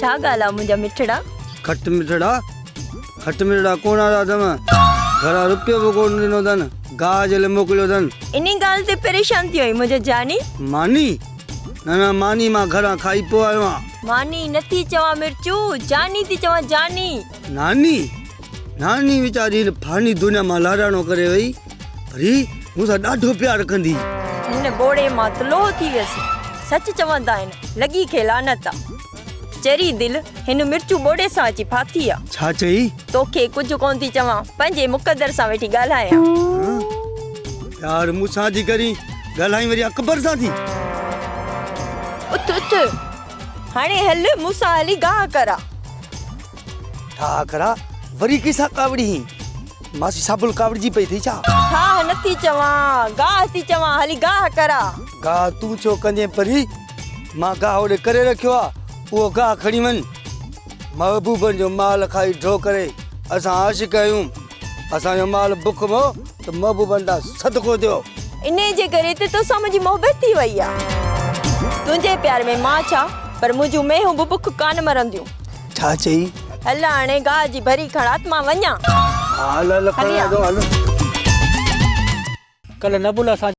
ڇا ڳالهه آ منهنجا مٺڙا؟ کٽ مٺڙا، کٽ مٺڙا ڪونه آيا اٿم. گهران رپيو به ڪونه ڏنو اٿن. گاهه جي لاء موڪليو اٿن. انهي ڳالهه تي پريشان ٿي وئين منهنجا جاني؟ ماني؟ نه نه ماني مان گهران کائي پوء آيو آهيان. ماني نه ٿي چوان مرچو، جاني ٿي چوان جاني. ناني، ناني ويچاري هن فاني دنيا مان لاڏاڻو ڪري وئي. وري مون سان ڏاڍو پيار ڪندي. هن ٻوڙي مان ته لوهه ٿي ويس. سچ چوندا آهن، لڳي کي لعنت آ. چري دل هن مرچو ٻوڙي سان اچي ڦاٿي آ. ڇا چئي؟ توکي ڪجهه ڪونه ٿي چوان، پنهنجي مقدر سان ويٺي ڳالهايان. پيار مون سان ٿي ڪرين، ڳالهائين وري اڪبر سان ٿي. اٿ اٿ، هاڻي هل مون سان هلي گاهه ڪرا. ٺاهه ڪرا، وري ڪيسان ڪاوڙي هين؟ ماسي صابل ڪاوڙجي پئي اٿئي ڇا؟ ٺاهه نه ٿي چوان، گاهه ٿي چوان، هلي گاهه ڪرا. گاهه تون ڇو ڪندين پري؟ مان گاهه اوڏي ڪري رکيو آ، اهو گاهه کڻي وڃ. محبوبن جو مال کائي ڍو ڪري اسان عاشق آهيون. اسان جو مال بک مئو ته محبوبن ڏانهن صدقو ٿيو. انهيء جي ڪري ته توسان منهنجي محبت ٿي وئي آ. تنهنجي پيار ۾ مان ڇا پر منهنجون مينهون به بک ڪانه مرنديون. ڇا چئي؟ هل هاڻي گاهه جي ڀري کڻات مان وڃان. ها هل هل کڻان ٿو هل. ڪلهه نبل اسان.